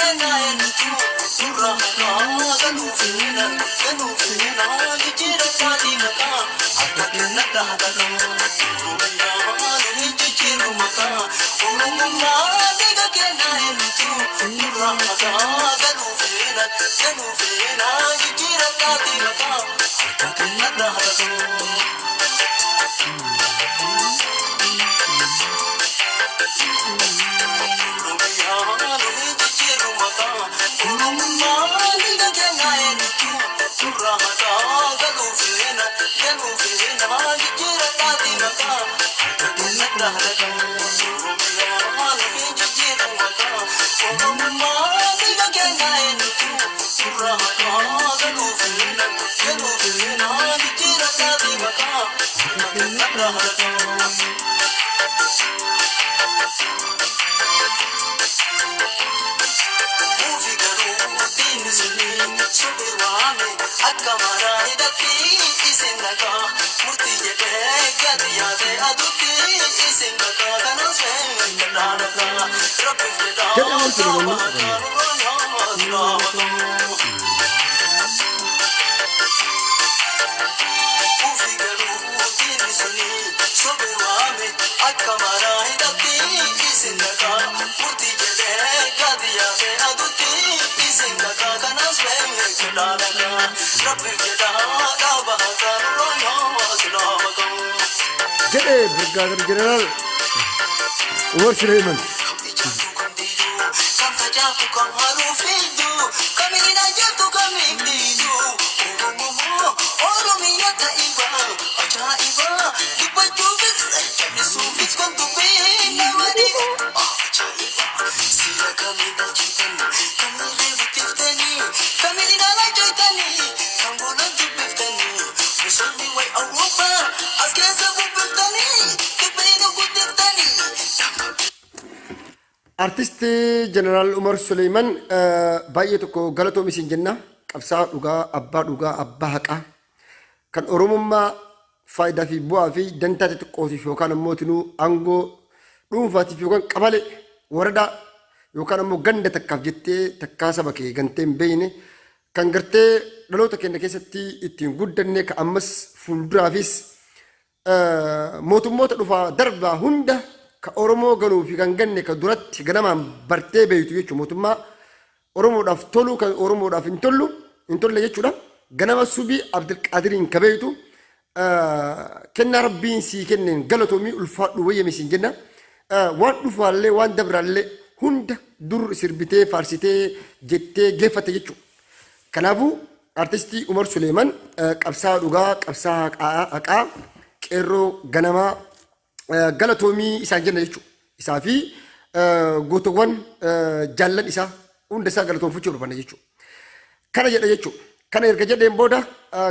Jedhee Umar Suleeman. Jedhee Birgaadir Jeneraal Umar Suleeman. Artist Jeneraal Umar Suleeman, baay'ee tokko galatoomi isin jenna. Qabsaa dhugaa, abbaa dhugaa, abbaa haqaa, kan Oromummaa faayidaa fi bu'aa fi dantaa xixiqqootiif yookaan ammoo tinuu aangoo dhuunfaatiif yookaan qabale waradaa yookaan ammoo ganda takkaaf jettee takkaa saba kee gantee hin beekne, kan gartee dhaloota keenya keessatti ittiin guddanne, kan ammas fuulduraafis mootummoota dhufaa darbaa hunda ka Oromoo ganuu fi kan ganne ka duratti ganamaan bartee beektu jechuudha. Mootummaa Oromoodhaaf tolu kan Oromoodhaaf hin tollu hin tolle jechuudha. Ganama subii Abdulqaadiriin ka beektu, kennaa Rabbiin sii kenneen galatoomii, ulfaadhu, wayyame siin jenna. Waan dhufaallee waan dabraallee hunda dur sirbitee faarsitee jettee geeffatte jechuudha. Kanaafuu artistii Umar Suleeman, qabsaa dhugaa, qabsaa haqaa, qeerroo ganamaa, galatoomii isaan jenna jechuudha. Isaa fi gootowwan jaallan isaa hunda isaa galatoomfachuu barbaanna jechuudha. Kana jedha jechuudha. Kana erga jedheen booda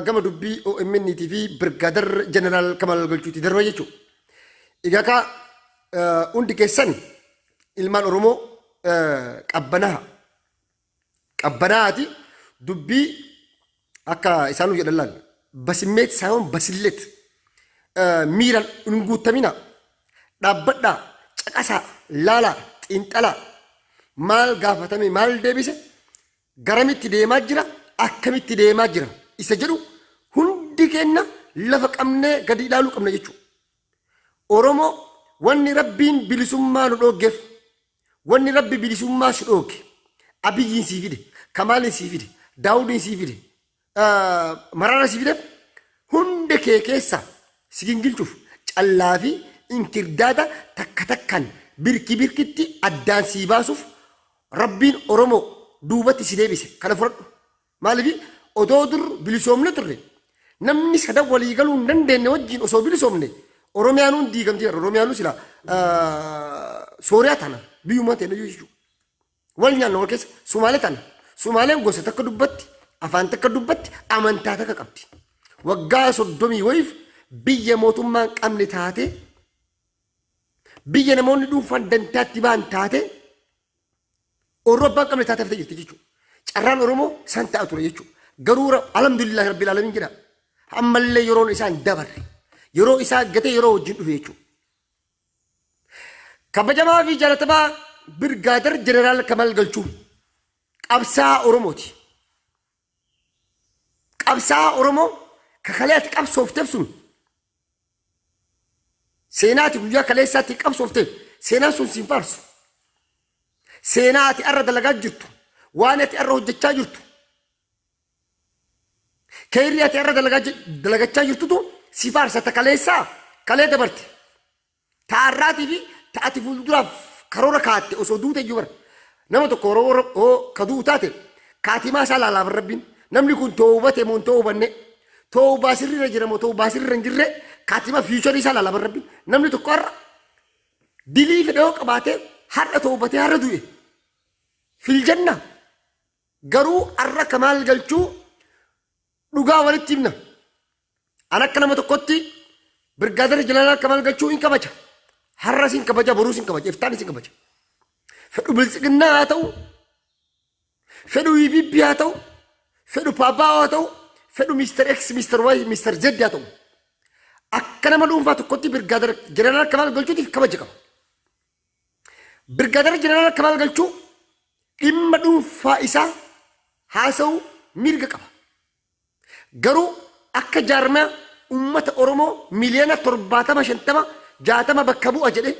gama dubbii OMN fi Birgaadar Jeneraal Kamal Galchuutti darba jechuudha. Egaa kaa hundi keessan ilmaan Oromoo qabbanaa qabbanaati dubbii akka isaan jedhan laal በስሜት ሳይሆን በስሌት miiraan hin guuttamina, dhaabbadhaa, caqasaa, laalaa, xiinxalaa. Maal gaafatame, maal deebise, garamitti deemaa jira, akkamitti deemaa jira isa jedhu hundi keenya lafa qabnee gadi ilaaluu qabna jechuudha. Oromoo, wanni Rabbiin bilisummaa nu dhooggeef, wanni Rabbi bilisummaa si dhooge, Abiyyiin sii fide, Kamaaliin sii fide, Daawudiin sii fide, Maraara sii fideef, hunda kee keessa si gingilchuuf, callaa fi inkirdaada takka takkaan birki birkitti addaan sii baasuuf Rabbiin Oromoo duubatti si deebise. Kana fudhadhu. Maaliif? Odoo dur bilisoomne turre, namni sadan walii galuu hin dandeenye wajjin osoo bilisoomne, Oromiyaanuun diigamteera. Oromiyaanuu sila Sooriyaa tana biyyummaa ta'e jechuudha. Wal nyaanna wal keessa. Sumaalee tana. Sumaaleen gosa takka dubbatti, afaan takka dubbatti, amantaa takka qabdi. Waggaa 30 wayiif biyya mootummaa hin qabne taate, biyya namoonni dhuunfaan dantaatti ba'an taate, Oromoo abbaa hin qabne taate haftee jirti jechuudha. Carraan Oromoo san ta'a ture jechuudha. Garuu alhamdulillahi rabbil alamin jedha. Ammallee yeroon isaan dabarre. Yeroo isaa gatee yeroo wajjin dhufe jechuudha. Kabajamaa fi jaalatamaa Birgaadar Jeneraal Kamal Galchuu. Qabsaa'aa Oromooti. Qabsaa'aa Oromoo ka kalee ati qabsoofteef sun seenaa ati guyyaa kaleessaatti qabsoofteef seenaan sun siin faarsu. Seenaa ati arra dalagaa jirtu, waan ati arra hojjechaa jirtu, keeyrii ati arra dalagachaa jirtutu si faarsa ta kaleessaa kalee dabarte. Ta har'aatii fi ta ati fuulduraaf karoora kaatte osoo duute iyyuu bara. Nama tokko yeroo hoo ka du'u taate kaatimaa isaa laalaa bar rabbiin. Namni kun toowbate moo hin toowbanne toowbaa sirriirra jira moo toowbaa sirriirra hin jirre kaatimaa fiicharii isaa laalaa bar rabbiin. Namni tokko har'a dilii fedhe yoo qabaate har'a toowbatee har'a du'e. Filjanna garuu har'a kamaal galchuu Dhugaa walitti himna. An akka nama tokkotti Birgaadar Jeneraal Kamaal Galchuu hin kabaja. Har'as hin kabaja, boruus hin kabaja, iftaanis hin kabaja. Fedhu Biltsiginnaa haa ta'u, fedhu EPP haa ta'u, fedhu Paapaa haa ta'u, fedhu Mr. X, Mr. Y, Mr. Z haa ta'u. Akka nama dhuunfaa tokkotti Birgaadar Jeneraal Kamaal Galchuutiif kabaja qaba. Birgaadar Jeneraal Kamaal Galchuu dhimma dhuunfaa isaa haasa'uu mirga qaba. Garuu akka jaarmaya uummata Oromoo miliyoona 70, 50, 60 bakka bu'a jedhee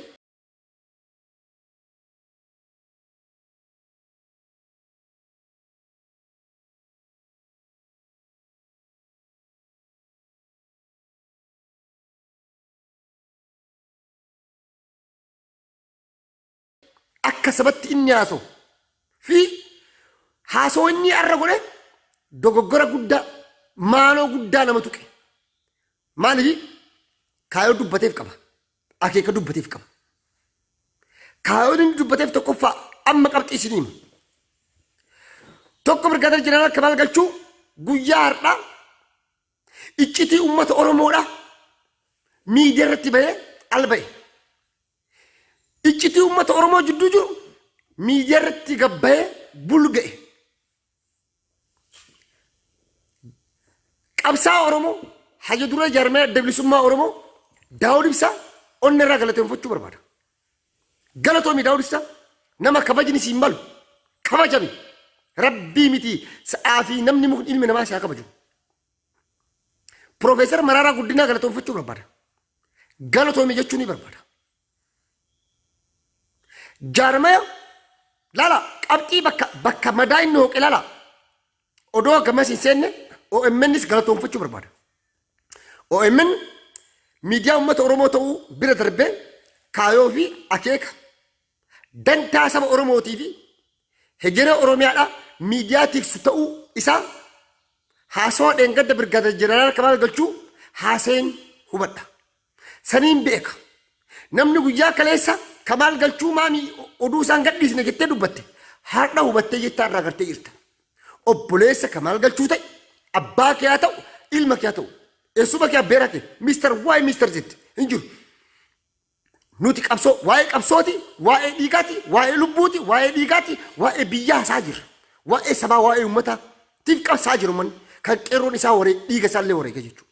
akka sabatti inni haasa'u fi haasoo inni har'a godhe dogoggora guddaa maaloo guddaa nama tuqe. Maaliif kaayoo dubbateef qaba. Akeeka dubbateef qaba. Kaayoon inni dubbateef tokkoffaa amma qabxii isin hima. Tokko Birgaadeer Jeneraal Kamaal Galchuu guyyaa har'aa iccitii uummata Oromoodha miidiyaa irratti bahee al ba'e. Iccitii uummata Oromoo jidduu jiru miidiyaa irratti gabbayee bulga'e. Qabsaa Oromoo hayya duree jaarmaya adda bilisummaa Oromoo Daawud Ibsaa onna irraa galateeffachuu barbaada. Galatoomi Daawud Ibsaa nama kabajni siin malu kabajami rabbii miti sa'aa fi namni mukni ilmi namaa si haa kabaju. Piroofeesar Maraaraa Guddinaa galatoomfachuu barbaada. Galatoomi jechuu ni barbaada. Jaarmaya laala qabxii bakka bakka madaa inni hooqe laala odoo gamas hin seenne OMNs galatoomfachuu barbaada. OMN miidiyaa uummata Oromoo ta'uu bira darbee kaayoo fi akeeka dantaa saba Oromootii fi hegeree Oromiyaadhaa miidiyaa tiksu ta'uu isaa haasawa dheengadda Birgaadeer Jeneraal Kamaal Galchuu haasa'een hubadha. Saniin beeka. Namni guyyaa kaleessa Kamaal Galchuu maamii oduu isaan gadhiisne jettee dubbatte har'a hubattee jettaa irraa gartee jirta. Obboleessa Kamaal Galchuu ta'e, abbaa kee haa ta'u, ilma kee haa ta'u, eessuma kee abbeeraa kee, Mr. Y, Mr. Z hin jiru. Nuti qabsoo waa'ee qabsooti, waa'ee dhiigaati, waa'ee lubbuuti, waa'ee dhiigaati, waa'ee biyyaa hasaa jirra. Waa'ee sabaa, waa'ee uummataa tiif qabsaa jiru manni kan qeerroon isaa waree dhiiga isaallee wareega jechuudha.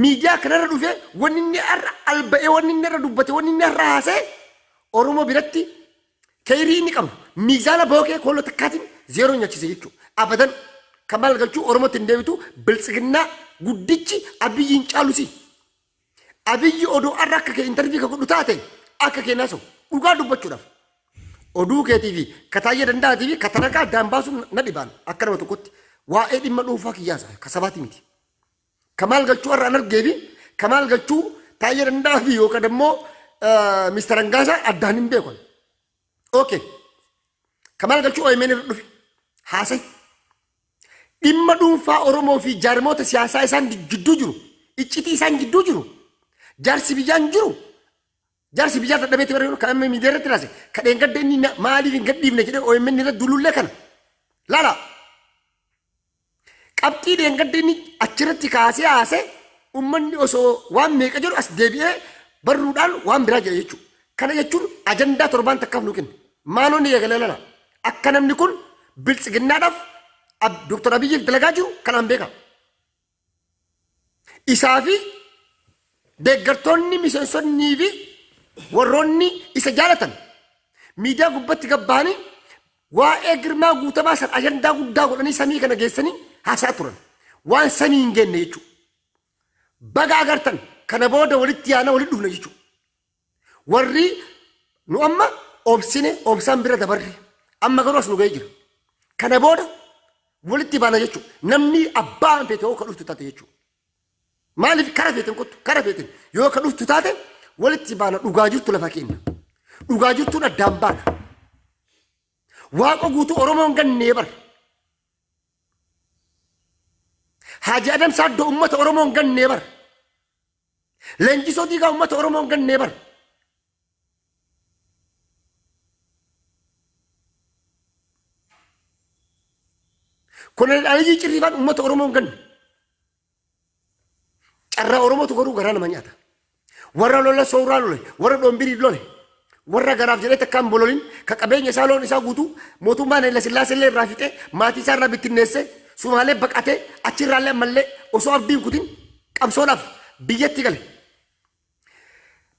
Miidiyaa kanarra dhufee wanni inni har'a alba'ee wanni inni har'a dubbate wanni inni har'a haasa'e Oromoo biratti keeyrii inni qabu miizaana bookee kooloo takkaatiin zeeroo nyaachise jechuudha. Abadan kan maal galchuu Oromootti hin deebitu biltsiginnaa guddichi Abiyyiin caalusi. Abiyyi odoo har'a akka kee intarvii ka godhu taate akka kee naasa'u dhugaa dubbachuudhaaf. Oduu keetii fi ka Taayyee Danda'aatii fi ka Tarakaa addaan baasuun na dhibaan akka nama tokkotti waa'ee dhimma dhuunfaa kiyyaasa ka sabaati miti. Kamaal Galchuu har'a an argee fi Kamaal Galchuu Taayyee Danda'aa fi yookaan immoo Mr. Hangaasaa addaan hin beekan. Okay. Kamaal Galchuu OMN irra dhufe haasa'e. Dhimma dhuunfaa Oromoo fi jaarmoota siyaasaa isaan jidduu jiru, iccitii isaan jidduu jiru, jaarsi biyyaan jiru, jaarsi biyyaa dadhabeetti bara kan amma miidiyaa irratti raase, ka dheengadda inni maaliif hin gadhiifne jedhee OMN irra duulullee kana. Laala. Qabxii dheengadda inni achirratti kaasee haasee uummanni osoo waan meeqa jedhu as deebi'ee barruudhaan waan biraa jedhe jechuudha. Kana jechuun ajandaa torbaan takkaaf nu kenne. Maaloo ni eegale lala. Akka namni kun biltsiginnaadhaaf Dr. Abiyyiif dalagaa jiru kanaan beeka. Isaa fi deeggartoonni miseensonnii fi warroonni isa jaalatan miidiyaa gubbatti gabbaanii Waa'ee Girmaa Guutamaa san ajandaa guddaa godhanii samii kana geessanii haasaa turan. Waan samii hin geenne jechuudha. Baga agartan, kana booda walitti yaana, walitti dhufna jechuudha. Warri nu amma obsine, obsaan bira dabarre, amma garuu as nu ga'ee jira. Kana booda walitti baana jechuudha. Namni abbaan feete yoo ka dhuftu taate jechuudha. Maaliif kara feeten kottu, kara feeten yoo ka dhuftu taate walitti baana, dhugaa jirtu lafa keenya. Dhugaa jirtuun addaan baana. Waaqa guutuu Oromoon gannee bara. Haaji Adam Saaddoo uummata Oromoon gannee bara. Leenjisoo Diigaa uummata Oromoon gannee bara. Koloneel Aliyyii Cirriifaan uummata Oromoon ganne. Carraa Oromootu garuu garaa nama nyaata. Warra lola sooraa lole, warra dhoombirii lole, warra garaaf jedhee takkaan bololin, ka qabeenya isaa, loon isaa guutuu mootummaan Haile Sillaasee illee irraa fixee, maatii isaa irraa bittinneessee, Sumaalee baqatee, achirraallee ammallee osoo abdiin kutin qabsoodhaaf biyyatti gale.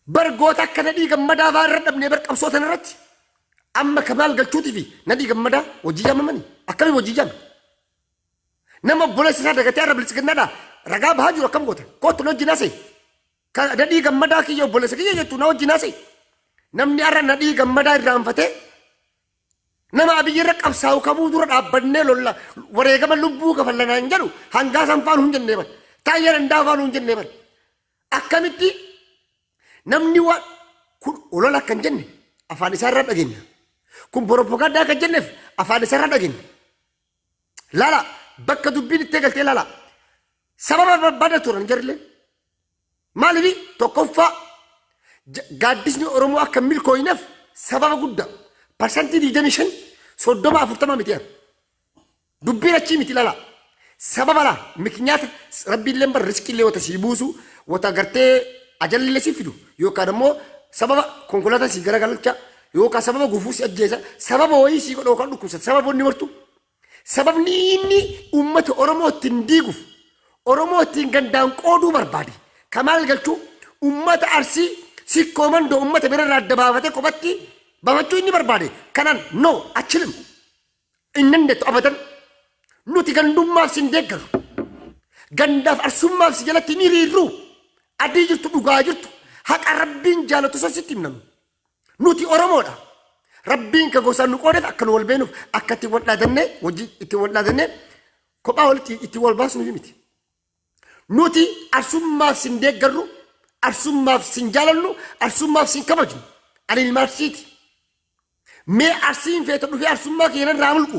Bar goota akka Nadhii Gammadaa fa'aa irra dhabnee bar qabsoo tana irratti amma Kamaal Galchuutii fi Nadhii Gammadaa hojii yaamamani. Akkamiin hojii yaame? Nama obboleessa isaa dagatee har'a biltsiginnaadha ragaa bahaa jiru akkam goota? Kootu na wajjin haasa'e. Ka Nadhii Gammadaa kiyya obboleessa kiyya jettu na wajjin haasa'e. Namni har'a Nadhii Gammadaa irraanfatee nama Abiyyi irra qabsaa'u kamuu dura dhaabbannee lolla, wareegama lubbuu kafallanaan jedhu, hangaa san faanu hin jennee bar. Taayyee Dandaa faanu hin jennee bar. Akkamitti namni waan kun olola akka hin jenne afaan isaa irraa dhageenya. Kun poropagaandaa akka hin jenneef afaan isaa irraa dhageenya. Laala, bakka dubbiin itti eegaltee laala. Sababa barbaada turan jarrillee. Maaliif? Tokkoffaa, gaaddisni Oromoo akka hin milkooyneef sababa guddaa. 25%, 30, 40 miti. Dubbiin achii miti, lala. Sababa laa miknyaata rabbiillee bar riskiillee wata sii buusu, wata gartee ajalillee si fidu, yookaan immoo sababa konkolaataa sii garagalcha, yookaan sababa gufuu si ajjeesa, sababa wayii sii godha, yookaan dhukkubsata, sababa inni martu. Sababni inni uummata Oromoo ittiin diiguuf, Oromoo ittiin gandaan qooduu barbaade. Kamaal Galchuu uummata Arsii Sikkoo Mandoo uummata birarraa adda baafatee kophatti baafachuu inni barbaade. Kanaan no achilim hin dandeettu abadan. Nuti gandummaaf sin deeggaru. Gandaaf arsummaaf si jalatti hin hiriirru. Adii jirtu, dhugaa jirtu, haqa rabbiin jaalatu san sitti himnamu. Nuti Oromoodha. Rabbiin ka gosaan nu qoodeef akka nu wal beenuuf, akka itti wal dhaadannee wajji itti wal dhaadannee kophaa walitti itti wal baasnuuf miti. Nuti arsummaaf sin deeggarru, arsummaaf sin jaalannu, arsummaaf sin kabajnu. Ani ilma Arsiiti. Mee Arsiin feeta dhufee arsummaa kiyya narraa mulqu.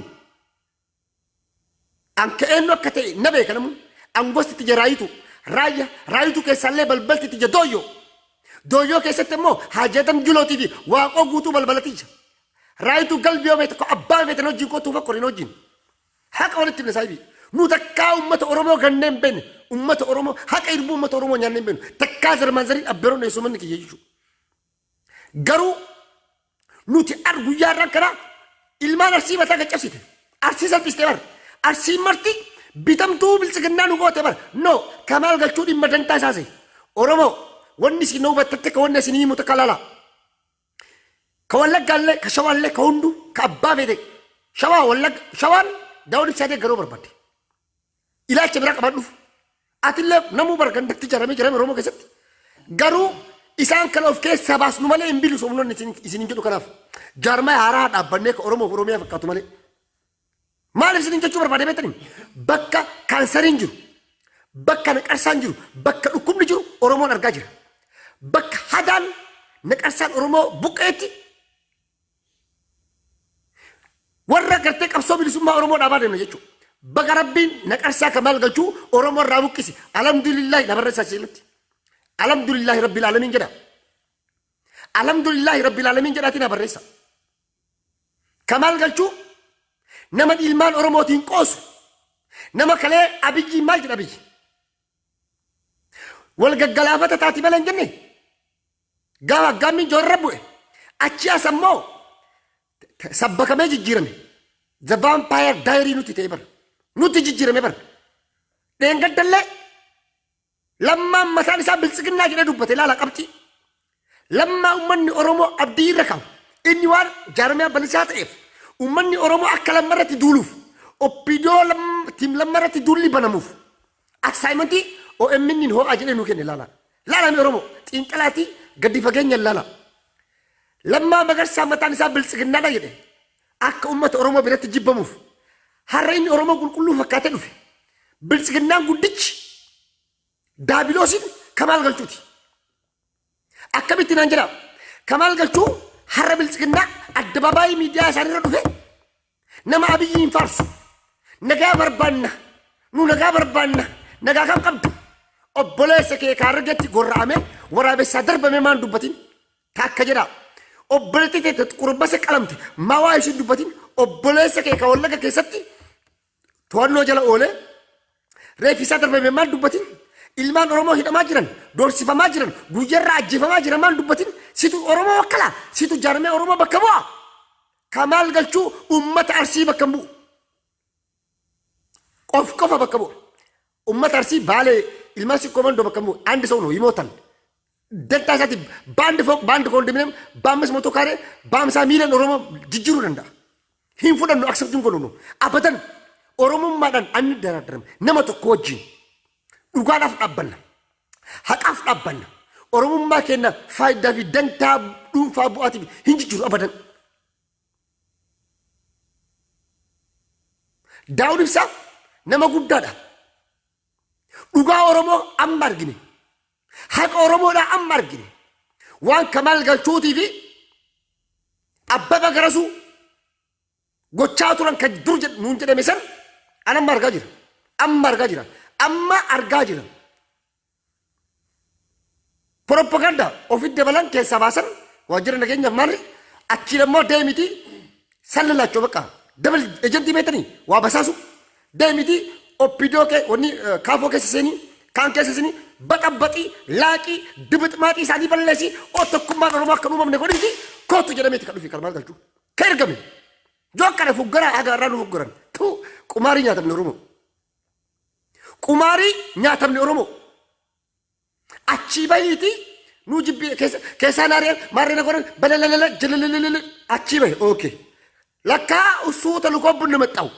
An ka eenyu akka ta'e na beeka namni. An gosti tiyya Raayituu. Raayya, Raayituu keessaallee balbalti tiyya Dooyyoo. Dooyyoo keessatti immoo Haaji Adam Julootii fi Waaqoo Guutuu balbala tiyya. Raayituu galbi yoo feete, abbaan feete na wajjin kottuu fakkori na wajjin. Haqa walitti himna saahibii. Nu takkaa uummata Oromoo gannee hin beekne. Uummata Oromoo haqa irbuu uummata Oromoo nyaannee hin beeknu. Takkaa zarmaan zariin abbeeroon eessumanni kiyya jechuudha. Garuu nuti ar guyyaa irraan kana ilmaan Arsii mataa gad cabsite. Arsii salphiste bar. Arsiin marti bitamtuu biltsiginnaa nu goote bar. No, Kamaal Galchuu dhimma dantaa isaa sehe. Oromoo, wanni isin na hubattatti akka wanni isin himu takka laala. Ka Wallaggaallee, ka Shawaallee, ka hunduu, ka abbaa feete. Shawaa Wallagga, Shawaan Daawud Ibsaa deeggaruu barbaadde. Ilaalcha biraa qabaadhuuf. Atillee namuu bar gandatti ijaarame jirame Oromoo keessatti. Garuu isaan kana of keessaa baasnu malee hin bilisoomnoonni isin hin jedhu. Kanaaf jaarmaa haaraa dhaabbannee ka Oromoof Oromiyaa fakkaatu malee. Maaliif isin jechuu barbaade beektanii? Bakka kaansariin jiru, bakka naqarsaan jiru, bakka dhukkubni jiru Oromoon argaa jira. Bakka hadaan naqarsaan Oromoo buqqeetti warra gartee qabsoo bilisummaa Oromoo dhaabaa deemna jechuudha. Baga rabbiin naqarsaa Kamaal Galchuu Oromoo irraa buqqise. Alhamdulillahi nabarra isaa jeelatti. Alhamdulillahi rabbil aalamiin jedha. Alhamdulillahi rabbil aalamiin jedhaatii na barreessa. Kamaal Galchuu nama ilmaan Oromootiin qoosu, nama kalee Abiyyiin maal jedha Abiyyi? Wal gaggalaafata taati malee hin jenne. Gaafa aggaammiin joorra bu'e achi as ammoo sabbakamee jijjiirame. The Vampire Diary nuti ta'e bara. Nuti jijjiirame bara. Dheengaddallee Lammaan mataan isaa biltsiginnaa jedhee dubbate, ilaala qabxii. Lammaa uummanni Oromoo abdii irra kaa'u. Inni waan jaarmiyaa balisaa ta'eef Uummanni Oromoo akka lammarratti duuluuf, OPDO team lammarratti duulli banamuuf assignment OMN ho'aa jedhee nu kenne laala. Laalame Oromoo xiinxalaatii gadi fageenya laala. Lammaa Magarsaa mataan isaa biltsiginnaadha jedhe akka uummata Oromoo biratti jibbamuuf. Har'a inni Oromoo qulqulluu fakkaatee dhufe. Biltsiginnaan guddichi daabiloosiin Kamaal Galchuuti. Akkamitti naan jedhaa? Kamaal Galchuu har'a biltsiginnaa addabaabaayii miidiyaa isaaniirra dhufe nama Abiyyi hin faarsu. Nagaa barbaanna. Nu nagaa barbaanna. Nagaa kam qabda? Obboleessa kee kaargetti gorra'ame waraabessaa darbame maan dubbatin? Takka jedhaa. Obboleetti tee qurbasa qalamte maa waa ishiin dubbatin? Obboleessa kee ka Wallaga keessatti to'annoo jala oolee reeffi isaa darbame maal dubbatin? Ilmaan Oromoo hidhamaa jiran, doorsifamaa jiran, guyyarraa ajjeefamaa jiran maal dubbatin? Situ Oromoo wakkala, situ jaarmee Oromoo bakka bu'a. Kamaal Galchuu uummata Arsii bakka hin bu'u. Qof qofa bakka bu'a. Uummata Arsii, Baalee, ilmaan Sikkoo Mandoo bakka hin bu'u. አንድ ሰው ነው ይሞታል። Dantaa isaatiif በአንድ ፎቅ በአንድ ኮንዶሚኒየም በ500 ካሬ በ50 ሚሊዮን Oromoo jijjiiruu danda'a. Hin fudhannu, accept hin godhunu. Abadan Oromummaadhaan anni daradarame nama tokko wajjin dhugaadhaaf dhaabbanna. Haqaaf dhaabbanna. Oromummaa keenya faayidaa fi dantaa dhuunfaa bu'aatiif hin jijjiiru abadan. Daawud Ibsaa nama guddaadha. Dhugaa Oromoo amma argine. Haqa Oromoodhaa amma argine. Waan Kamaal Galchuutii fi Abbaba Garasuu gochaa turan kan dur nuun jedhame san an amma argaa jira. Amma argaa jira. Amma argaa jira. Propaganda ofitti dabalan keessaa baasan waajjira nageenyaaf maali achi immoo deemiti sallallaachoo bakka double agent beektanii waa basaasu deemiti OPDO kee wanni kaafoo keessa seenii kaan keessa seenii baxabbaxii laaqii dibixmaaxii isaanii balleessi oo tokkummaan Oromoo akka hin uumamne godhiti kootu jedhameeti kan dhufi Kamaal Galchuu ka ergame yoo akkana fuggaraa haga irraa nu fuggaran tu qumaarii nyaatamne Oromoo, qumaarii nyaatamne Oromoo. Achii bahiiti nuu jibbi keessaa naaree maarree na godhan balalalala jalalalala achii bahi. Okay, lakkaa usuuta lukoo bunna maxxawu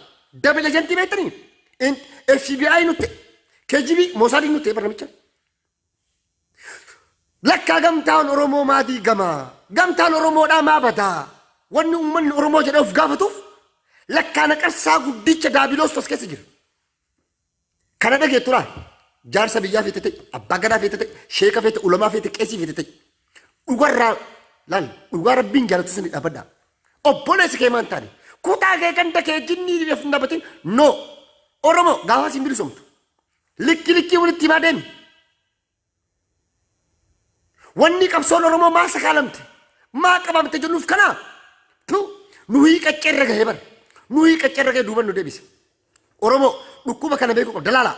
double agent beektanii FBI nutti, KGB, Mossad nutti barnamicha. Lakkaa gamtaan Oromoo maatii gamaa gamtaan Oromoodhaa maa badaa wanni uummanni Oromoo jedhee of gaafatuuf lakkaa naqarsaa guddicha daabiloos as keessa jira. Kana dhageetturaa jaarsa biyyaa feete ta'e, abbaa gadaa feete ta'e, sheeka feete, ulamaa feete, qeesii feete ta'e, dhugarraa laal, dhugaa rabbiin jaalatu suni dhaabbadhaa. Obboleessi kee maan taane kutaa kee ganda kee jinnii dhibeef hin dhaabbatin. No, Oromoo gaafa siin bilisomtu likki likkii walitti himaa deemi. Wanni qabsoon Oromoo maa sakaalamte, maa qabamte jennuuf kana tu nuyi qacceerra gahee bara nuyi qacceerra gahee duuban nu deebise. Oromoo dhukkuba kana beekuu qabda laala.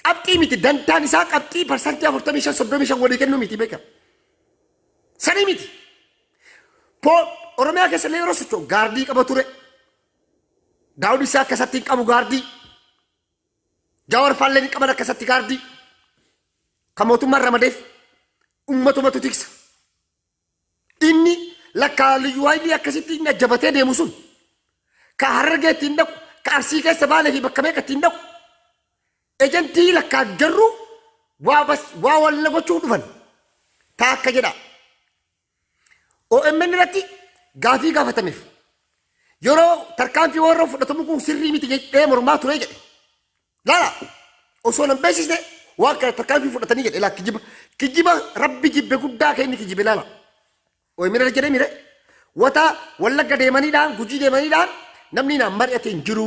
Qabxii miti dantaan isaa, qabxii 45% 35 walii kennuu miti beeka. Sanii miti. Oromiyaa keessa illee yeroo socho'u gaardii qaba ture. Daawud isaa akkasatti hin qabu gaardii. Jawar faallee hin qaban akkasatti gaardii. Kan mootummaan ramadeef uummatumatu tiksa. Inni lakkaa liyyuu haayilii akkasitti inni ajjabatee deemu sun ka Harargee ittiin dhaqu, ka Arsii keessa Baalee fi bakka meeqa ittiin dhaqu agent lakkaa jarru waa bas waa walla gochuu dhufan taakka jedha. OMN irratti gaafii gaafatameef yeroo tarkaanfii warra fudhatamu kun sirrii miti jedhee mormaa ture jedhe. Laala, osoo nan beeksisne waan kana tarkaanfii fudhatanii jedhe. Laa, kijiba kijiba rabbi jibbe guddaa kan inni kijibe laala. OMN irra jedhee mire wata Wallagga deemaniidhaan, Gujii deemaniidhaan namni naan mari'ate hin jiru.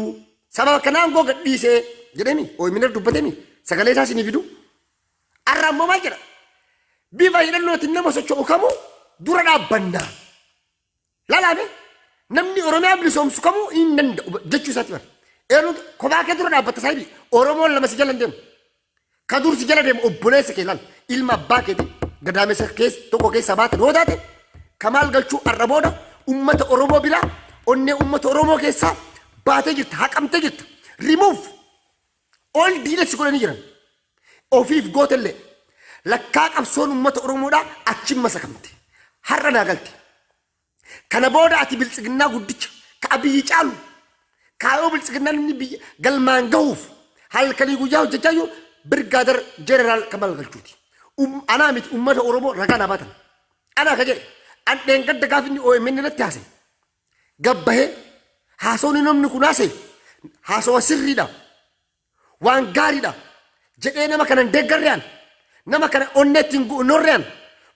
Sababa kanaan goo gadhiisee jedheemi OMN irra dubbateemi sagalee isaa isinii fidu. Har'a ammoo maal jedha? Bifa hidhannootiin nama socho'u kamuu dura dhaabbanna. Lalaame, namni Oromiyaa bilisoomsu kamuu hin danda'u jechuu isaati bara. Eenyu kophaa kee dura dhaabbata saahibii? Oromoon lama si jala hin deemu. Ka dur si jala deemu obboleessa kee laal, ilma abbaa keeti gadaamessa keessa tokko keessa baate yoo taate. Kamaal Galchuu har'a booda ummata Oromoo biraa onnee ummata Oromoo keessaa baatee jirta, haqamtee jirta. Remove ol diina si godhanii jiran. Ofiif gootellee lakkaa qabsoon ummata Oromoodhaa achi masakamte. Har'a naa galte. Kana booda ati biltsiginnaa guddicha Ka Abiyyi caalu kaayoo biltsiginnaan inni biyya galmaan gahuuf halkanii guyyaa hojjechaa jiru Birgaadar Jeneraal Kamaal Galchuuti. Anaa miti, uummata Oromoo ragaa naa baatan. Anaa ka jedhe an dheengadda gaafa inni OMN irratti haasa'e gabbahee, haasawni namni kun haasa'e haasawa sirriidha, waan gaariidha jedhee nama kana hin deeggarre. An nama kana onneetti hin horre. An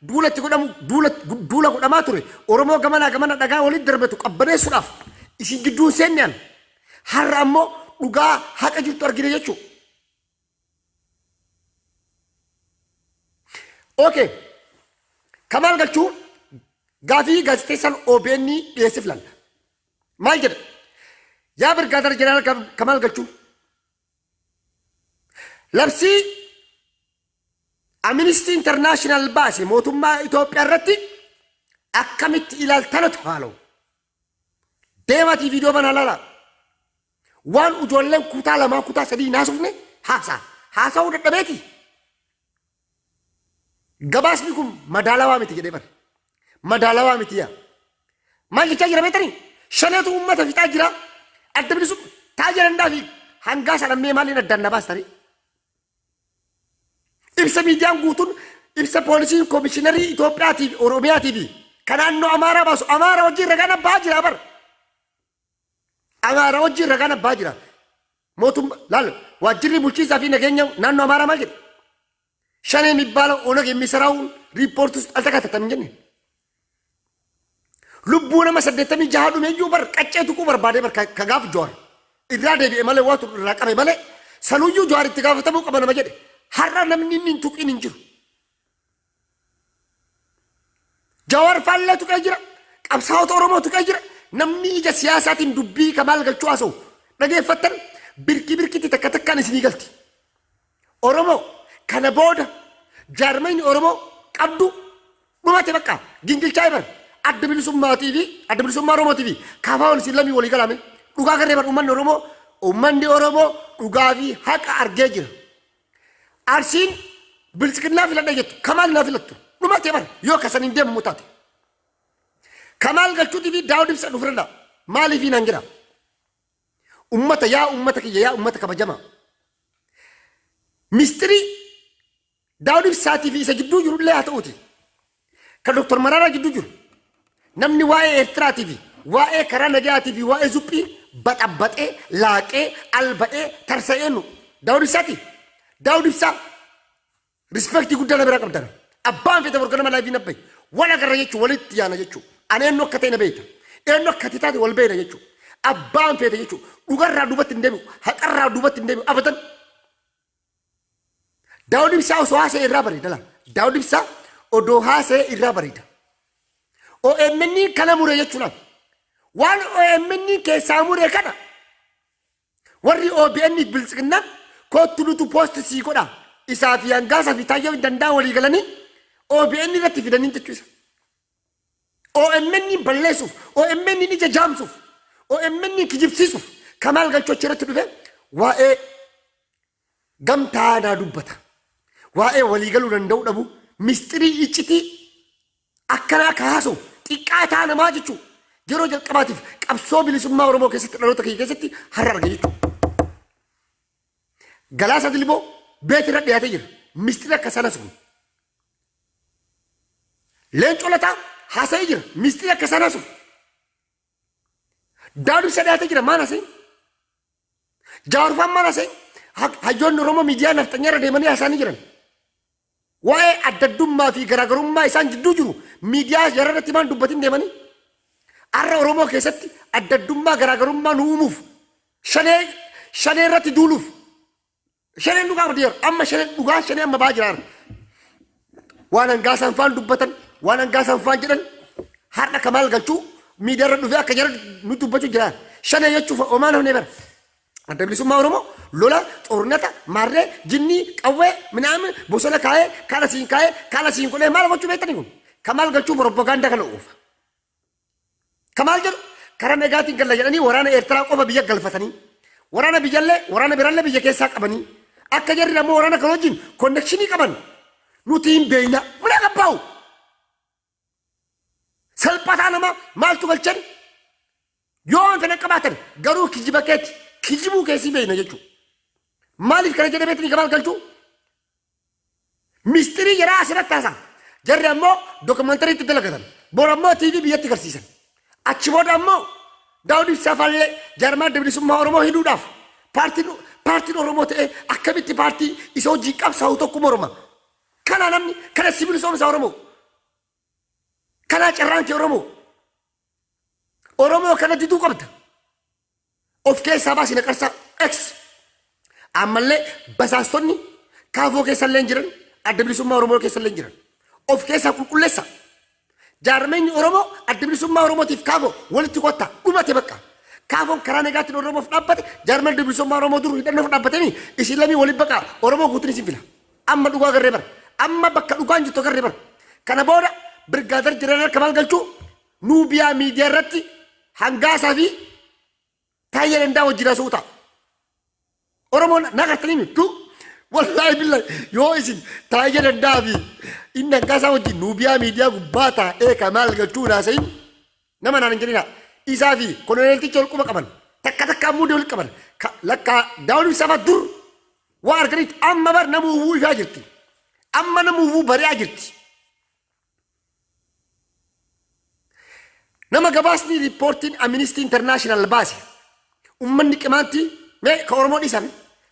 duula itti godhamu, duula godhamaa ture, Oromoo gamanaa gamana dhagaa walitti darbatu qabbaneessuudhaaf isin gidduu hin seenne. An har'a ammoo dhugaa haqa jirtu argine jechuudha. Okay. Kamaal Galchuu gaafii gaazexeessaan OBN dhiyeesse filanna. Maal jedha? Yaa Birgaadar Jeneraal Kamaal Galchuu, labsii Amnesty International baase mootummaa Itoophiyaa irratti akkamitti ilaaltanatu haala'u? Deematii viidiyoo banaa laalaa. Waan ijoolleen kutaa lamaa kutaa sadii hin haasofne haasaa. Haasa'uu dadhabeeti. Gabaasni kun madaalawaa miti jedhee bare. Madaalawaa miti yaa. Maal jechaa jira beektanii? Shaneetu uummata fixaa jira. Adda bilisummaa taa'ee danda'a fi hangaa sana mee maaliin addaan na baastanii? Ibsa miidiyaan guutuun, ibsa poolisiin koomishinarii Itoophiyaatii fi Oromiyaatii fi kan naannoo Amaaraa baasu, Amaaraa wajjin ragaan abbaa jira bara. Amaaraa wajjin ragaan abbaa jira. Mootummaa laal, waajjirri bulchiinsaa fi nageenya naannoo Amaaraa maal jedhe? ሸኔ የሚባለው ኦነግ የሚሰራውን ሪፖርት ውስጥ አልተካተተም እንጂ lubbuu nama 86 dhume iyyuu bar qaccee tuquu barbaadee bar ka gaaf Jawaar irraa deebi'e malee, waatu irraa qabe malee, sanuyyuu Jawaar itti gaafatamuu qaba nama jedhe. Har'a namni inni hin tuqin hin jiru. Jawaar faallee tuqee jira. Qabsaa'ota Oromoo tuqee jira. Namni ija siyaasaatiin dubbii Kamaal Galchuu haasa'u dhageeffattan birkii birkitti takka takkaan isinii galti. Oromoo kana booda jaarmayni Oromoo qabdu dhumate, bakka gingilchaa bar. Adda bilisummaatii fi adda bilisummaa Oromootii fi kaafaawwan isin lamii walii galame dhugaa garee bar. Uummanni Oromoo dhugaa fi haqa argee jira. Arsiin biltsiginnaa filadha jettu, Kamaal naa filattu, dhumate bar yoo kasan hin deemamu taate. Kamaal Galchuutii fi Daawud Ibsa dhufirra maaliif naan jedha. Ummata, yaa ummata kiyya, yaa ummata kabajamaa. Mistirii Daawud Ibsaatii fi isa gidduu jiru illee haa ta'uuti. Kan Dr. Maraaraa gidduu jiru. Namni waa'ee Eertiraatii fi waa'ee karaa nagayaatii fi waa'ee zuphii baxabbaxee, laaqee, alba'ee, tarsa'ee nu Daawud Ibsaati. Daawud Ibsaa respect guddaa na bira qabdan. Abbaan fete borga nama live nabbayi. Wal agarra jechuun walitti yaana jechuun. Ani eenyu akka ta'e na beekta. Eenyu akka ati taate wal beekna jechuun. Abbaan fete jechuun. Dhugarraa duubatti hin deebi'u. Haqarraa duubatti hin deebi'u. Abadan. Daawud Ibsaa osoo haasa'e irraa bareeda laa. Daawud Ibsaa odoo haasa'e irraa bareeda. OMN kana mure jechuudhaan. Waan OMN keessaa mure kana warri OBN fi biltsiginnaan koottu nutu post sii godha. Isaa fi hangaasaa fi taayyee hin danda'an walii galanii OBN irratti fidanii jechuu isa. OMN balleessuuf, OMN ija jaamsuuf, OMN kijibsiisuuf Kamaal Galchoo irratti dhufe waa'ee gamtaa naa dubbata. Waa'ee waliigaluu danda'uu dhabu, mistirii iccitii akkanaa akka haasa'u xiqqaataa namaa jechuun yeroo jalqabaatiif qabsoo bilisummaa Oromoo keessatti dhaloota kiyya keessatti har'a arge jechuudha. Galaasaa Dilboo beet irra dhiyaatee jira. Mistira akka sanas kun. Leencoo Lataa haasa'ee jira. Mistira akka sanas kun. Daawud Ibsaa dhiyaatee jira. Maal haasa'e? Jawaar maal haasa'e? Hayyoonni Oromoo miidiyaa nafxanyaa irra deemanii haasa'anii jiran. Waa'ee addaddummaa fi garaagarummaa isaan jidduu jiru miidiyaa jara irratti maal dubbatin deemanii? Har'a Oromoo keessatti addaddummaa garaagarummaa nu uumuuf, shanee shanee irratti duuluuf, shaneen dhugaa abdii amma shaneen dhugaa shanee amma ba'aa jira. Waan hangaasaan faan dubbatan, waan hangaasaan faan jedhan, har'a Kamaal Galchuu miidiyaa irra dhufee akka jara nu dubbachuu jira. Shanee jechuuf omaan hafnee bara. Adda bilisummaa Oromoo lola xoornata maarree jinnii qawwee minaamin bosona kaa'ee kaala siin kaa'ee kaala siin godhee maal gochuu beektanii kun? Kamaal Galchuu propagaandaa kana oofa. Kamaal jedhu karaa nagaatiin galla jedhanii waraana Eertiraa qofa biyya galfatanii, waraana biyyallee waraana biraallee biyya keessaa qabanii, akka jarri ammoo waraana kan wajjin connection qaban nuti hin beeyna. Mana qabbaa'u. Salphataa nama maaltu galchan? Yoo waan fedhan qabaatan garuu kijiba keeti kijibuu keessi beekna jechuudha. Maaliif kana jedhee beektanii Kamaal Galchuu? Mistirii jaraa asirratti haasa'a. Jarri ammoo dokumantarii itti dalagatan. Bor ammoo TV biyyatti garsiisan. Achi booda ammoo Daawud Ibsaa faallee jaarmaa adda bilisummaa Oromoo hidhuudhaaf paartiin Oromoo ta'ee akkamitti paartii isa wajjin qabsaa'u tokko morma. Kana namni kana si bilisoomsa Oromoo. Kanaa carraan kee Oromoo. Oromoo kana diduu qabda. Of keessaa baasi naqarsaa X. Ammallee basaastonni kaafoo keessa illee hin jiran, adda bilisummaa Oromoo keessa illee hin jiran. Of keessaa qulqulleessa. Jaarmeenyi Oromoo adda bilisummaa Oromootiif kaafoo walitti kottaa dhumate bakka. Kaafoon karaa nagaatiin Oromoof dhaabbate jaarmeen adda bilisummaa Oromoo dur hidhannoof dhaabbatanii isin lamii waliin baqaa Oromoo guutuun isin fila. Amma dhugaa agarree bara. Amma bakka dhugaan jirtu agarree bara. Kana booda Birgaadar Jeneraal Kamaal Galchuu Nuubiyaa miidiyaa irratti hangaasaa fi Taayyee Dandaa wajjin haasa'uu ta'a. Oromoon na gartanii mittu wallaahi billahi yoo isin Taayyee Dandaa fi inni hangaasaa wajjin Nuubiyaa miidiyaa gubbaa taa'ee Kamaal Galchuu hin haasa'in nama naan hin jedhina. Isaa fi koloneelticha wal quba qaban takka takka ammoo wal qaban lakkaa Daawud Ibsaa fa'aa dur waa arganitti amma bar nama uwwuu ifaa jirti. Amma nama uwwuu bari'aa jirti. Nama gabaasni riippoortiin Amnesty International baase ummanni qimaantii mee ka Oromoo dhiisame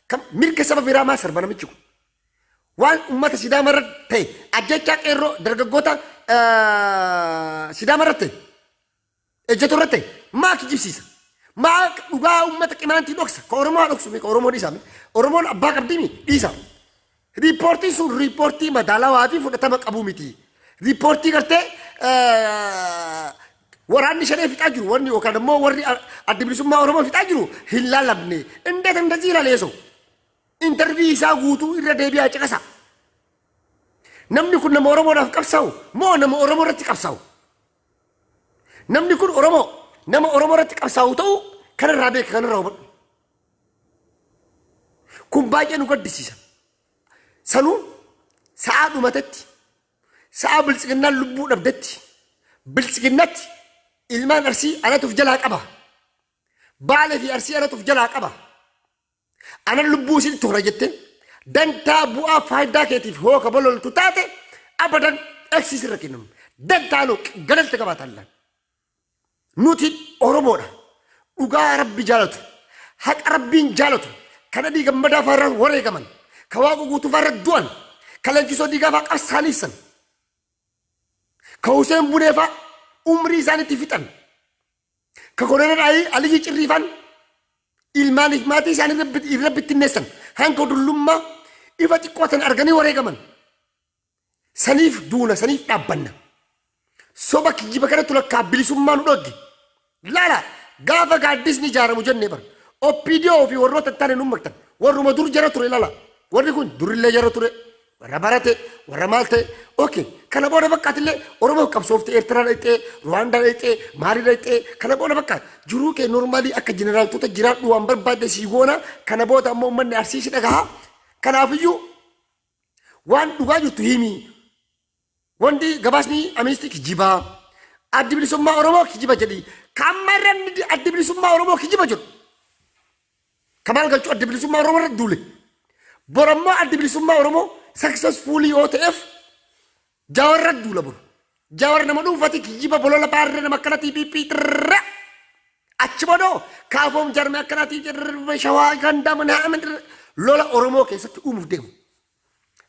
kan mirga saba biraa maa sarba namichi kun. Waan ummata Sidaama irra ta'e ajjechaa qeerroo dargaggoota Sidaama irra ta'e ejjetu irra ta'e maa kijibsiisa. Maa dhugaa ummata qimaantii dhoksa ka Oromoo haa dhoksu mee ka Oromoo dhiisame Oromoon abbaa qabdii dhiisa. Riippoortiin sun riippoortii madaalawaa fi fudhatama qabu miti. Riippoortii gartee waraanni shanee fixaa jiru wanni yookaan immoo warri adda bilisummaa Oromoo fixaa jiru hin laalamne. Indeet indazii ilaaleesoo. Intarvii isaa guutuu irra deebi'aa caqasa. Namni kun nama Oromoodhaaf qabsaa'u moo nama Oromoo irratti qabsaa'u? Namni kun Oromoo nama Oromoo irratti qabsaa'u ta'uu kanarraa beeka kanarraa hubadhu. Kun baay'ee nu gaddisiisa. Sanuu sa'aa dhumatetti, sa'aa biltsiginnaan lubbuu dhabdetti, biltsiginnatti ilmaan Arsii anatu of jalaa qaba. Baalee fi Arsii anatu of jalaa qaba. Anan lubbuu isin toora jette dantaa bu'aa faayidaa keetiif hooka bololtu taate abadan eksiis irra kennamu. Dantaa nuu galalta qabaatan. Nuti Oromoodha. Dhugaa Rabbi jaalatu. Haqa Rabbiin jaalatu. Kan adii gammadaa faarra wareegaman. Ka waaqa guutuu faarra du'an. Ka leenjisoo diigaa faa qabsaaniif san. Ka Huseen Bunee faa umrii isaaniitti fixan. Ka Koloneel Aliyyi Cirrii faan ilmaaniif maatii isaanii irra bittinneessan. Hanga dullummaa ifa xiqqoo tan arganii wareegaman. Saniif duuna saniif dhaabbanna. Soba kijiba kanatu lakkaa bilisummaa nu dhogge. Laala gaafa gaaddisni ijaaramu jennee bara. OPDO fi warroota hin taane nu maktan. Warruma dur jara ture laala. Warri kun durillee jara ture. Warra barate, warra maal ta'e. Okay, kana booda bakkaatillee Oromoo qabsoofte Eertiraa dhaqxee, Ruwaandaa dhaqxee, Maalii dhaqxee kana booda bakka jiruu kee normaalii akka jeneraaltota jiraadhu waan barbaadde sii goona. Kana booda ammoo uummanni Arsii si dhagaha. Kanaafiyyuu waan dhugaa jirtu himi. Wanti gabaasni Aministii kijibaa. Addi bilisummaa Oromoo kijiba jedhi. Kan irra addi bilisummaa Oromoo kijiba jedhu. Kamaal Galchuu addi bilisummaa Oromoo irra duule. Borammoo addi bilisummaa Oromoo successfully yoo ta'eef Jawar irra duula boru. Jawar nama dhuunfati kijiba bolola baarree nama akkanatii piiphii xirra. Achi boodoo kaafoom jarmee akkanatii shawaa gandaa mana lola Oromoo keessatti uumuuf deemu.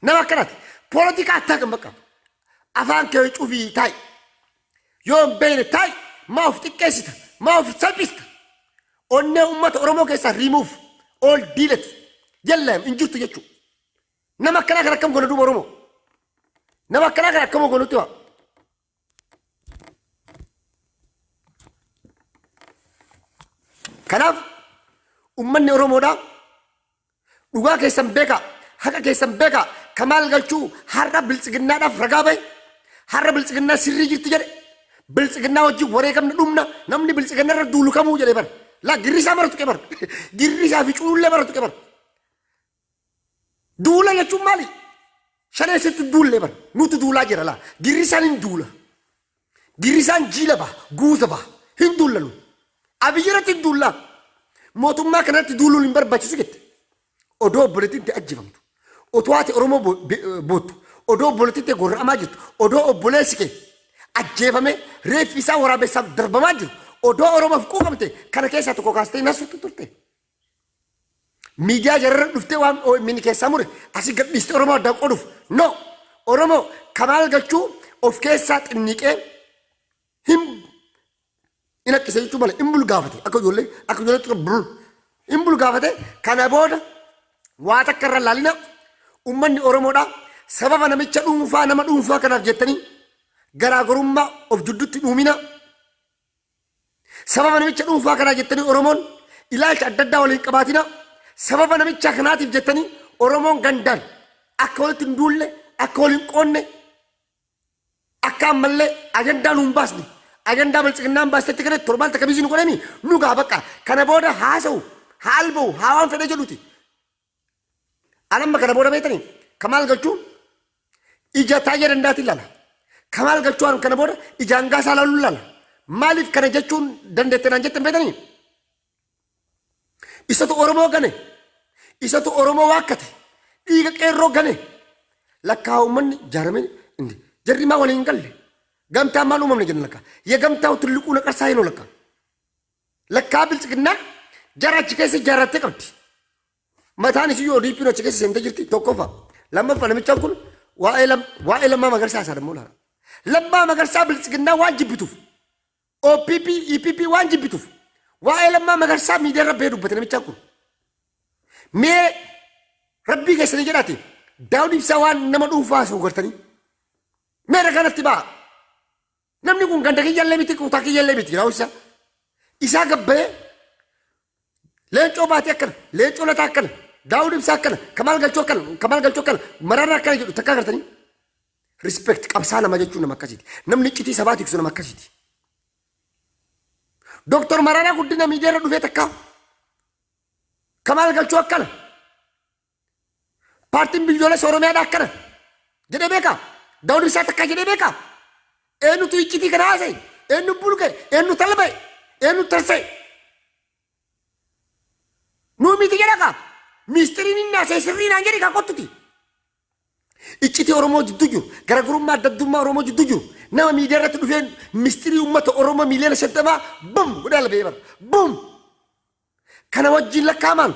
Nama akkanaati. Poolitikaa attaa kan bakka. Afaan kee cufii taa'i. Yoo hin beekne taa'i. Maa of xiqqeessita? Maa of salphista? Onnee uummata Oromoo keessaa remove all delete. Yallam hin jirtu jechuudha. Nama akkanaa kan akkam goona duuba Oromoo? Nama akkanaa kan akkam goonutti waa? Kanaaf uummanni Oromoodhaa dhugaa keessan beekaa, haqa keessan beekaa, Kamaal Galchuu har'a biltsiginnaadhaaf ragaa bahe, har'a biltsiginnaa sirrii jirti jedhe, biltsiginnaa wajjin wareegamna dhumna, namni biltsiginnaa irra duulu kamuu jedhe bara. Laa girrisaa mara tuqe bara. Girrisaa fi cuullee mara tuqe bara. Duula jechuun maali? Shanee sitti duullee bara. Nutu duulaa jira laa. Girrisaan hin duula. Girrisaan jiila baha, guuta baha. Hin duulla nu. Abiyyi irratti hin duullaa. Mootummaa kanatti duuluun hin barbaachisu jette. Odoo obboleettiin ta'e ajjeefamtu. Otoo haati Oromoo boottu. Odoo obboleettiin ta'e gorra'amaa jirtu. Odoo obboleessi kee ajjeefamee reeffi isaa waraabessaaf darbamaa jiru. Odoo Oromoof quuqamte kana keessaa tokko kaastee nasuutti turte. Miidiyaa jararra dhuftee waan OMN keessaa mure asii gad dhiistee Oromoo addaan qooduuf. No! Oromoo Kamaal Galchuu of keessaa xinniqee hin in haqqise jechuu malee in bulgaafate akka ijoollee akka ijoollee xiqqoo bul in bulgaafate. Kana booda waa takka irra laalina ummanni Oromoodha. Sababa namicha dhuunfaa, nama dhuunfaa kanaaf jettanii garaagarummaa of jidduutti dhuumina. Sababa namicha dhuunfaa kanaa jettanii Oromoon ilaalcha adda addaa waliin qabaatina. Sababa namicha kanaatiif jettanii Oromoon gandaan akka walitti hin duulle, akka waliin qoonne, akka ammallee ajandaa nuun baasne, ajandaa biltsiginnaan baastetti kana torbaan takka biizii nu godhani nu gaa bakka kana booda haasa'u haa alba'u haa waan fedhe jedhuti. Anamma kana booda beektanii Kamaal Galchuu ija Taayyee Danda'aatiin ilaala. Kamaal Galchuu an kana booda ija Hangaasaa ilaaluun ilaala. Maaliif kana jechuun dandeette naan jettan beektanii? Isatu Oromoo gane. Isatu Oromoo waakkate. Dhiiga qeerroo gane. Lakkaa uummanni jaaramee indi. Jarri maa waliin hin galle? Gamtaan maal uumamne jenna lakkaa. Yegamtaa tulliquu naqarsaa hinoo lakkaa. Lakkaa biltsiginnaan jara achi keessa ijaarrattee qabdi. Mataan isii yoo ODP'n achi keessa seentee jirti tokkoffaa. Lammaffaa, namichaan kun waa'ee Lammaa Magarsaa isaa dammoo laala. Lammaa Magarsaa biltsiginnaa waan jibbituuf, OPP, EPP waan jibbituuf, waa'ee Lammaa Magarsaa miidiyaa irra bahee dubbate namichaan kun. Mee rabbii keessanii jedhaati Daawud Ibsaa waan nama dhuunfaa haasa'u gartanii. Mee ragaa natti ba'a. Namni kun ganda kiyyallee miti, kutaa kiyyallee miti, Daawud Ibsaa. Isaa gabbayee Leencoo Baatii akkana, Leencoo Lataa akkana, Daawud Ibsaa akkana, Kamaal Galchoo akkana, Kamaal Galchoo akkana, Mararaa akkana jedhu takkaa gartanii. Respect qabsaa nama jechuun nama akkasiiti. Namni iccitii sabaa tiksu nama akkasiiti. Dooktor Mararaa Guddina miidiyaa irra dhufee takkaa Kamaal Galchoo akkana, paartiin biyyoolessa Oromiyaadha akkana jedhee beekaa? Daawud Ibsaa takkaa jedhee beekaa? Eenyutu iccitii kana haasa'e? Eenyu bulga'e? Eenyu talba'e? Eenyu tarsa'e? Nuu miti jedha kaa. Miistiriin inni haasa'e sirrii naan jedhi kaa kottuti. Iccitii Oromoo jidduu jiru, garaagarummaa adda addummaa Oromoo jidduu jiru, nama miidiyaa irratti dhufee mistirii uummata Oromoo miiliyoona 50 bum godhee alba'ee bara. Bum! Kana wajjin lakkaa'amaan.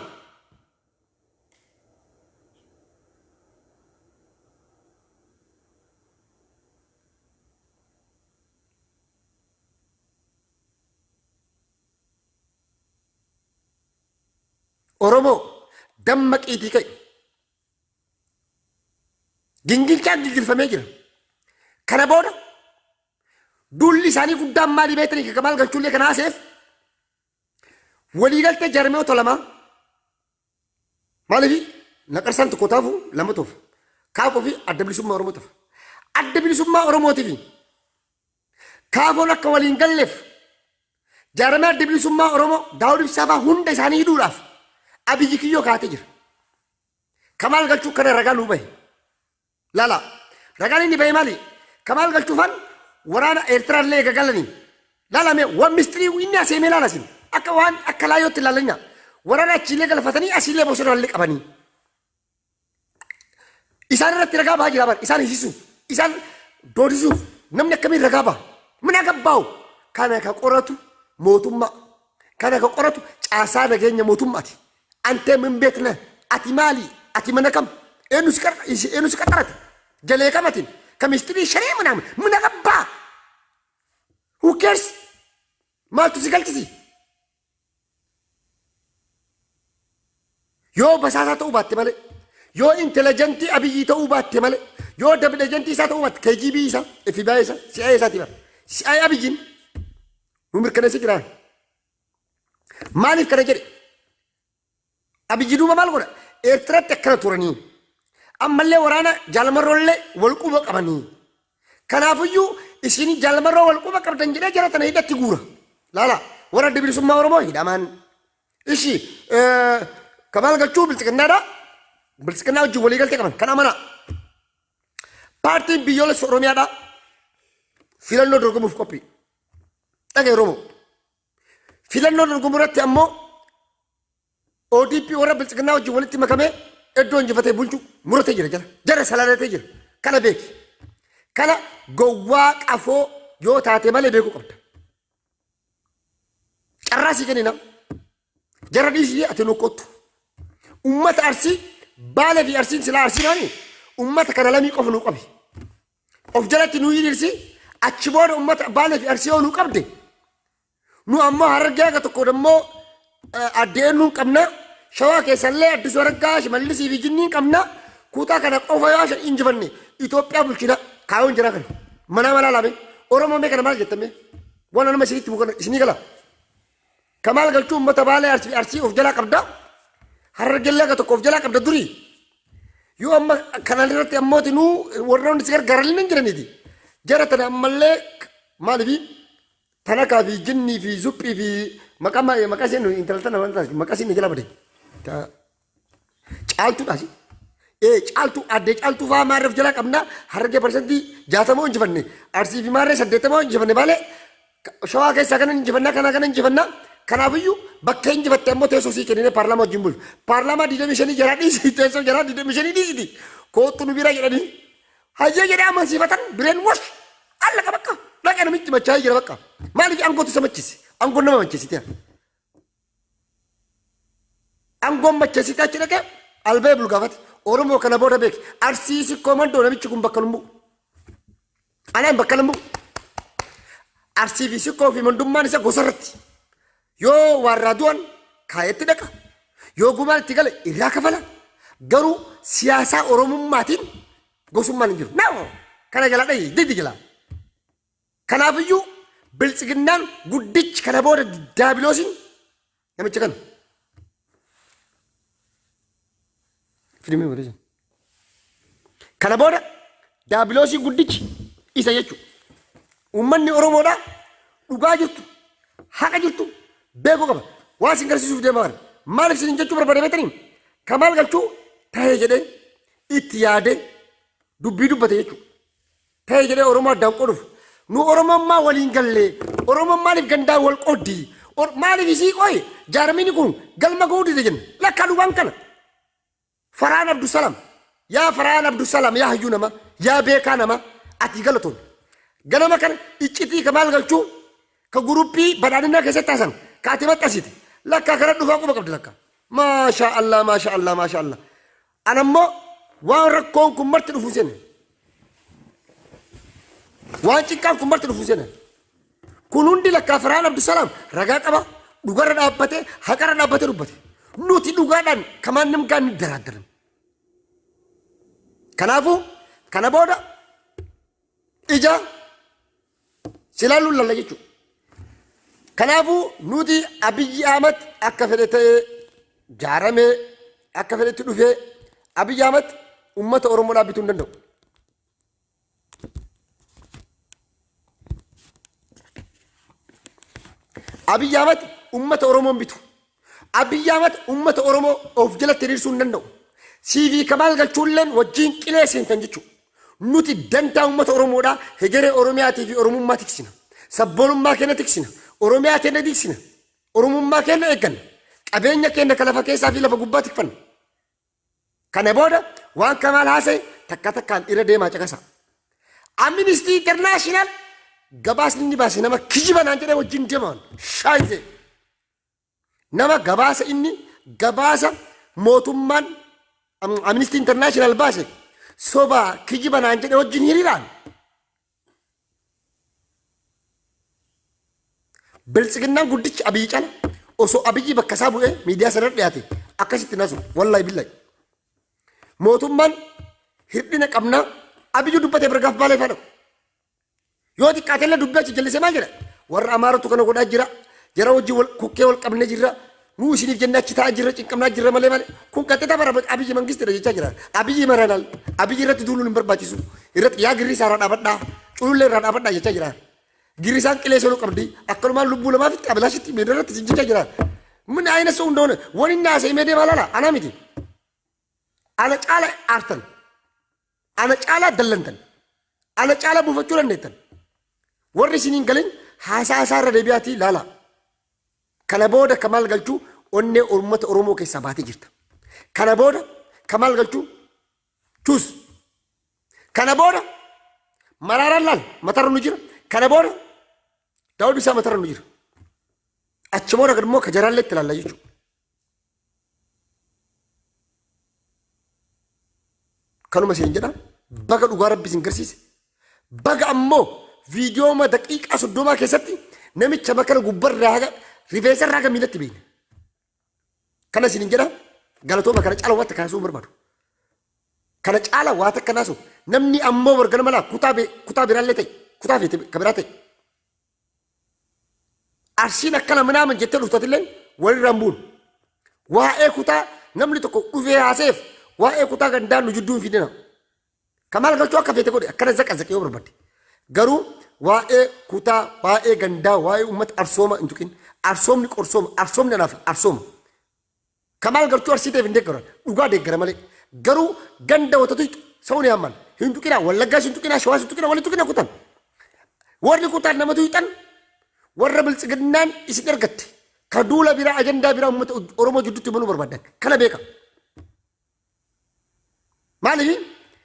Oromoo dammaqiitii ka'i. Gingilchaan gingilfamee jira. Kana booda duulli isaanii guddaan maalii beektanii? Kamaal Galchuullee kana haaseef waliigaltee jarmiyoota lamaa. Maaliif naqarsaan tokko taafu lama toofa. Kaafoo fi Adda Bilisummaa Oromoo tafa. Adda Bilisummaa Oromootii fi Kaafoon akka waliin galleef jaarmee Adda Bilisummaa Oromoo Daawud Ibsaa fa'aa hunda isaanii hidhuudhaaf Abiyyi kiyyoo kaatee jira. Kamaal Galchuu kana ragaa nuu bahe. Lala. Ragaan inni bahe maali? Kamaal Galchuufaan waraana Eertiraa illee eega galanii. Lala mee waan mistirii inni aseemee laala sin. Akka waan akka laayyootti ilaalina. Waraana achiillee galfatanii asiillee bosona illee qabanii. Isaan irratti ragaa bahaa jira bara. Isaan hiisisuuf, isaan doorsisuuf namni akkamiin ragaa baha? Mina gabbaa'u. Kana ka qoratu mootummaa. Kana ka qoratu caasaa nageenya mootummaati. Antee min beekna, ati maali? Ati mana kam? Eenyu si qaxarate? Jalee kamatin? Ka mistirii sharee manaa mina gabbaa? Who cares? Maaltu si galchisi? Yoo basaasaa ta'uu baatte malee, yoo intelejentii Abiyyii ta'uu baatte malee, yoo double agentii isaa ta'uu baatte, KGB isaa, FBI isaa, CIA isaati bara. CIA Abiyyiin nu mirkaneessa jira. Maaliif kana jedhe? Abiyyi duuba maal godha? Eertiraatti akkana turanii. Ammallee waraana Jaalmarroollee wal quba qabanii. Kanaafiyyuu isin Jaalmarroo wal quba qabdan jedhee jara tana hidhatti guura. Laala, warra Adda Bilisummaa Oromoo hidhamaan. Ishi Kamaal Galchuu biltsiginnaadha. Biltsiginnaa wajjin waliigaltee qaban kan amanaa. Paartiin biyyoolessa Oromiyaadha. Filannoo dorgomuuf qophii. Dhagaye Oromoo. Filannoo dorgomu irratti ammoo ODP warra Biltsiginnaa wajjin walitti makamee iddoo injifatee bulchu muratee jira jara. Jara salaalatee jira. Kana beeki. Kana gowwaa qafoo yoo taate malee beekuu qabda. Carraa sii kennina. Jara dhiisii ati nu kottu. Ummata Arsii Baalee fi Arsiin silaa Arsii naani ummata kana lamii qofa nu qabi. Of jalatti nu hiriirsi achi booda ummata Baalee fi Arsii yoo nu qabde nu ammoo Harargee haga tokko immoo addee eenyuun qabna Shawaa keessallee Addisuu Araggaa Shimallisii fi Jinniin qabna kutaa kana qofa yoo shan injifanne Itoophiyaa bulchina kaayoon jira kana manaa malaa laame Oromoo mee kana maal jettame waan nama isinitti mukan isinii gala Kamaal Galchuu uummata Baalee Arsii Arsii of jalaa qabda Harargellee haga tokko of jalaa qabda durii yoo amma kanaan irratti ammooti nuu warroonni si gargaaran hin jiraniiti jara tana ammallee maaliifi Tanakaa fi jinnii fi zuphii fi maqaa maqaa isheen intala tana waan taasisu maqaa isheen jala bade. Caaltuudhaas. Ee caaltuu addee caaltuu fa'aa maarreef jala qabna harargee 60% injifanne arsii fi maarree 80 injifanne malee shawaa keessaa kana injifannaa kana kana injifannaa kanaafiyyuu bakka injifatte ammoo teessoo sii kennine paarlaamaa wajjin bulu paarlaamaa 25 jaraa dhiisi teessoo jaraa 25 dhiisiti koottu nu bira jedhanii Hayyee jedhee amansiifatan bireen wash allaqa bakka dhaqa namichi machaa'ee jira bakka maaliif aangootu isa machise aangoon nama macheessite aangoon macheessite achi dhaqee albee bulu gaafate Oromoo kana booda beeki Arsii sikkoo mandoo namichi kun bakka lumbuu anaan bakka lumbuu Arsii fi sikkoo fi mandummaan isa gosa irratti Yoo waarraa du'an kaayetti dhaqa. Yoo gumaan itti gale irraa kafala. Garuu siyaasaa Oromummaatiin gosummaan hin jiru. No! Kana jala dhayi didi jala. Kanaafiyyuu biltsiginnaan guddichi kana booda daabiloosiin namicha kana. Filimii godhe. Kana booda daabiloosiin guddichi isa jechuudha. Uummanni Oromoodhaa dhugaa jirtu haqa jirtu beekuu qaba. Waan isin garsiisuuf deemaa kana. Maaliif isin jechuu barbaade beektanii? Kamaal Galchuu tahee jedhee itti yaadee dubbii dubbate jechuudha. Ta'e jedhee Oromoo addaan qooduuf. Nu Oromoon maa waliin gallee? Oromoon maaliif gandaan wal qooddi? Maaliif isii qoyi? Jaarmiini kun galma ga'uu dide jenna. Lakkaa dhugaan kana. Farhaan Abdusalaam. Yaa Farhaan Abdusalaam yaa hayyuu nama yaa beekaa nama ati galatoon. Ganama kana iccitii ka maal galchuu ka guruppii badhaadhinaa keessatti taasan ka ati maxxansite lakkaa kana dhufaa quba qabdi lakkaa. Maashaa Allah maashaa Allah maashaa Allah. Ana immoo waan rakkoon kun marti dhufuu seene. Waan cinqaan kun marti dhufuu seene. Kun hundi lakkaa Farhaan Abdusalaam ragaa qaba. Dhugarra dhaabbatee haqarra dhaabbatee dubbate. Nuti dhugaadhaan kamaan namgaan ni daraaddaran. Kanaafuu kana booda ija silaaluun lalla jechuudha. Kanaafuu nuti Abiyyi Ahmad akka fedhe ta'ee jaaramee akka fedhetti dhufee Abiyyi Ahmad uummata Oromoo dhaabbituu hin danda'u. Abiyyi Ahmad uummata Oromoo hin bitu. Abiyyi Ahmad uummata Oromoo of jalatti hiriirsuu hin danda'u. CV Kamaal Galchuulleen wajjin qilee seentan jechuudha. Nuti dantaa uummata Oromoodhaa hegeree Oromiyaatii fi Oromummaa tiksina. Sabboonummaa keenya tiksina. Oromiyaa keenya tiksina. Oromummaa keenya eegganna. Qabeenya keenya ka lafa keessaa fi lafa gubbaa tikfanna. Kana booda waan Kamaal haasa'e takka takkaan irra deemaa caqasa. Amnesty International gabaasni inni baase nama kijiba naan jedhee wajjin deeman shaayise. Nama gabaasa inni gabaasa mootummaan Amnesty International baase sobaa kijiba naan jedhee wajjin hiriiraan. Biltsiginnaan guddichi Abiyyi cala osoo Abiyyi bakka isaa bu'ee miidiyaa sanarra dhiyaate akkasitti nasu wallahi billahi. Mootummaan hirdhina qabnaa Abiyyi dubbatee birgaaf baalee faadha. Yoo xiqqaate illee dubbii achi jallisee maal jedha? Warra Amaaratu kana godhaa jira. Jara wajjin wal kokkee wal qabnee jirra. Nuu isiniif jennee achi taa'aa jirra cinqamnaa jirra malee malee. Kun qaxxita bara Abiyyi mangistidha jechaa jira. Abiyyi maranal. Abiyyi irratti duuluun hin barbaachisu. Irratti yaa girrisaa irraa dhaabadhaa. Culullee irraa dhaabadhaa jechaa jira. Girrisaan qilee seenuu qabdi. Akkanumaan lubbuu lamaa fitti abilaashitti miidha irratti jechaa jira. Min ayina sun hundoone wani naasee mee deemaa laala anaa miti. Ana caala aartan. Ana caalaa dallantan. Ana caalaa buufachuu dandeettan. Warri isin hin galin haasaa isaa irra deebi'aatii ilaalaa. Kana booda Kamaal Galchuu onnee uummata Oromoo keessaa baatee jirta. Kana booda Kamaal Galchuu choose. Kana booda Maraaraan laal matarra nu jira. Kana booda Daawud Ibsaa matarra nu jira. Achi booda immoo ka jaraallee itti ilaalla jechuudha. Kanuma isin jedha, baga dhugaa rabbi isin garsiise. Baga ammoo viidiyooma daqiiqaa 30 keessatti namicha makana gubbarraa haga rifeensarraa haga miilatti beekna. Kana isin jedha, galatooma. Kana caala waan takka haasa'uu hin barbaadu. Kana caala waa takka naasa'u. Namni ammoo bargana malaa kutaa kutaa biraallee ta'e, kutaa feete ka biraa ta'e. Arsiin akkana minaaman jettee dhuftatillee walirraa hin buunu. Waa'ee kutaa namni tokko dhufee haaseef waa'ee kutaa gandaa nu jidduu hin fidina. Kamaal Galchuu akka feete godhe, akkana zaqa zaqee yoo barbaadde. Garuu waa'ee kutaa, waa'ee gandaa, waa'ee uummata arsooma hin tuqin. Arsoomni qorsooma, arsoomni anaaf arsooma. Kamaal Galchuu Arsii ta'eef hin deeggaran. Dhugaa deeggara malee. Garuu ganda watatu sa'uun yaamman. Hin tuqinaa, Wallaggaas hin tuqinaa, Shawaas hin tuqinaa, waliin tuqinaa kutan. Warri kutaan namatu hixan warra biltsiginnaan isin ergatte. Ka duula biraa, ajandaa biraa uummata Oromoo jidduutti banuu barbaadan. Kana beeka. Maaliif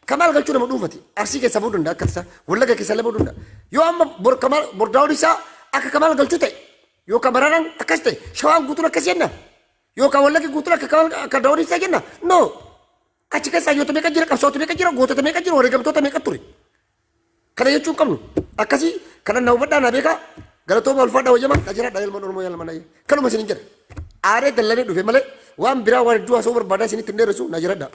Kamaal Galchuu nama dhuunfati. Arsii keessaa bahuu danda'a akka tasaa. Wallagga keessaa illee bahuu danda'a. Yoo amma bor Kamaal bor Daawud isaa akka Kamaal Galchuu ta'e, yookaan Maraaraan akkas ta'e, Shawaan guutuun akkas jenna. Yookaan Wallaggi guutuun akka Kamaal, akka Daawud isaa jenna. No. Achi keessaa hayyoota meeqa jira, qabsaa'ota meeqa jira, gootota meeqa jira, wareegamtoota meeqa ture. Kana jechuun qabnu. Akkasii kana na hubadhaa, na beekaa. Galatooma, ulfaadhaa, wayyamaa na jiraadhaa, ilmaan Oromoo yaalama na kanuma isin jedha. Aaree dallanee dhufe malee waan biraa waan hedduu haasa'uu barbaadaa isinitti hin dheeressu, na jiraadhaa.